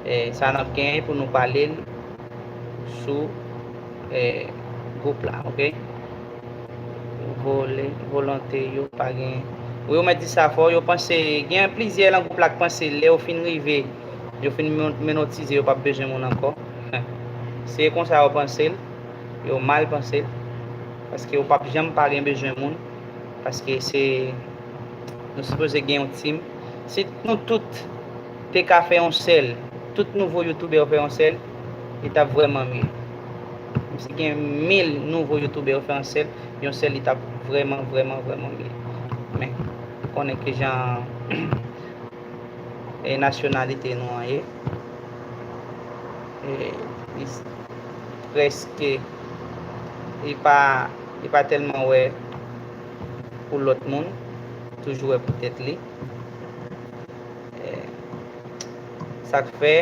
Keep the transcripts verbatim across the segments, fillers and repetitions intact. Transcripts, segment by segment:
Eh, sa n ap genyen pou nou pale l sou, eh, gwoup la, oke? Vole, volonte yo pa gen. Wi, ou mèt di sa fò, yo panse, gen plizyè nan gwoup la k panse lè yo fin rive, yo fin men-, menotize, yo p ap bezwen moun ankò. Se konsa yo panse l, yo mal panse l, paske yo p ap janm pa gen bezwen moun, paske se, nou sipoze gen yon team. Si nou tout te ka fè yon sèl, tout nouvo youtubè yo fè yon sèl, li t ap vrèman mye. Menm si gen mil nouvo youtubè yo fè yon sèl, yon sèl, li t ap vrèman, vrèman, vrèman mye. Men, ou konnen ki jan e nasyonalite nou an ye. E, li s-, prèske, li pa, li pa tèlman wè pou lòt moun, toujou wè pou tèt li. E, sa k fè,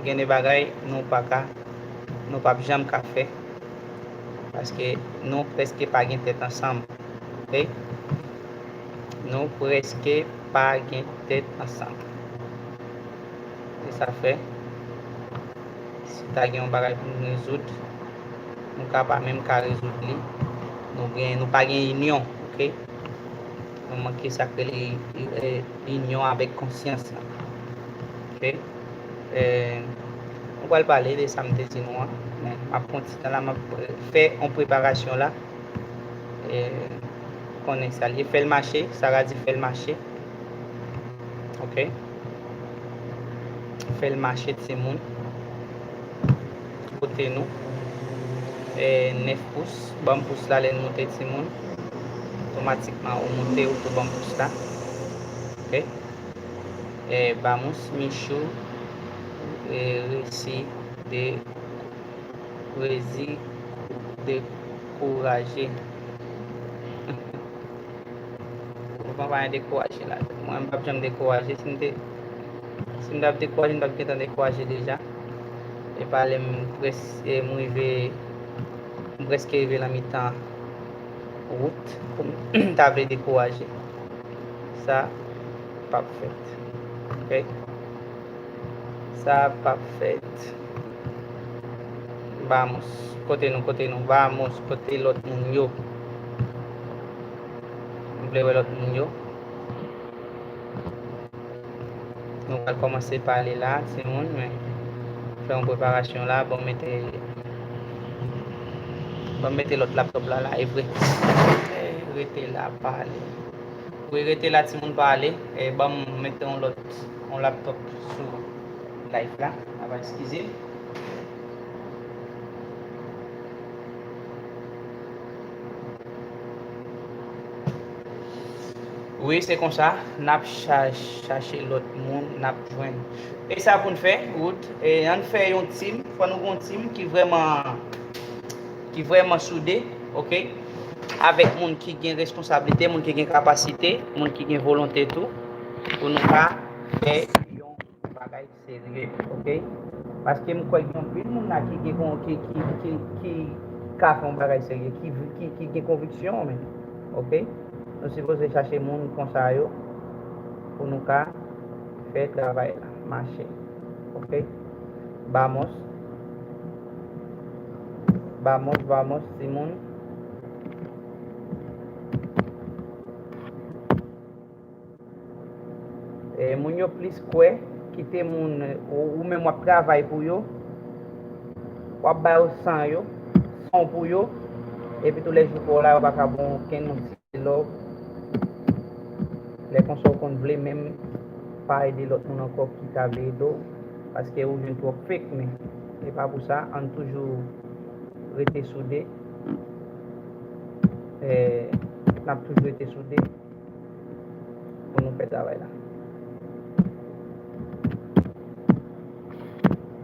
gen de bagay nou pa ka, nou p ap janm ka fè, paske nou prèske pa gen tèt ansanm. Oke? Nou prèske pa gen tèt ansanm. Se sa fè, si ta gen yon bagay pou nou rezoud, nou ka pa menm ka rezoud li. Nou gen, nou pa gen inyon, oke? Nou manke sa k rele, eh, inyon avèk konsyans lan. Oke? Eh, nou pral pale de sa m te di nou an, men m ap pran ti tan la, m ap, eh, fè yon preparasyon la. Eh, konnen sa l ye, fè l mache, Sara di fè l mache. Oke? Fè l mache, timoun. Kote nou? Eh, nèf pous. Ban m pous la lè n moute, timoun. Otomatikman, ou moute, ou tou ban m pous la. Oke? Eh, vamos, Michou, eh, resi de, resi dekouraje. Ou pa pa dekouraje la. Mwen, m p ap janm dekouraje. Si m te, si m t ap dekouraje, m t ap gentan dekouraje deja. E pa lè m près-, e m rive, m prèske rive nan mitan wout pou m ta vle dekouraje. Sa p ap fèt. Oke? Sa p ap fèt. Vamos. Kote nou, kote nou? Vamos. Kote lòt moun yo? M vle wè lòt moun yo. Nou pral kòmanse pale la, timoun, men fè yon preparasyon la. Bon, mete, bon, mete lòt laptop la, la, e vre. Rete la, pale. Wi, rete la, timoun, pale. E, ban m mete yon lòt, yon laptop sou live la. Ava eskize. Wi, se konsa, n ap cha-, chache lòt moun, n ap jwenn. E sa pou n fè, Wood, e ann fè yon team, fò nou gen yon team ki vrèman, ki vrèman soude, oke? Avèk moun ki gen responsablite, moun ki gen kapasite, moun ki gen volonte tou, pou nou ka fè yon bagay serye, oke? Paske m kwè gen anpil moun la ki gen kon-, ki, ki, ki, ki ka fè yon bagay serye, ki, ki, ki gen konviksyon, men, oke? Nou sipoze chache moun konsa yo pou nou ka fè travay la mache, oke? Vamos. Vamos, vamos, timoun. E, moun yo plis kwè, kite moun, ou, ou menm w ap travay pou yo, w ap ba yo san yo, san w pou yo, epi tou lè jou pa w la, yo pa ka ba w okenn yon ti love. Lè konsa w konn vle menm pa ede lòt moun ankò ki ta vle ede w, paske ou jwenn twòp fake, men se pa pou sa, ann toujou rete soude. E, n ap toujou rete soude. Pou nou fè travay la.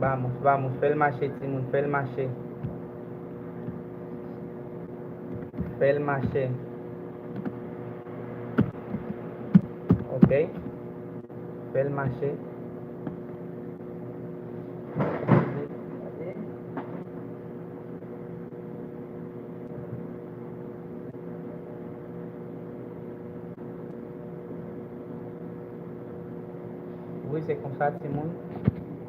Vamos, vamos, fè l mache, timoun, fè l mache. Fè l mache. Oke. Fè l mache. Wi, se konsa, timoun.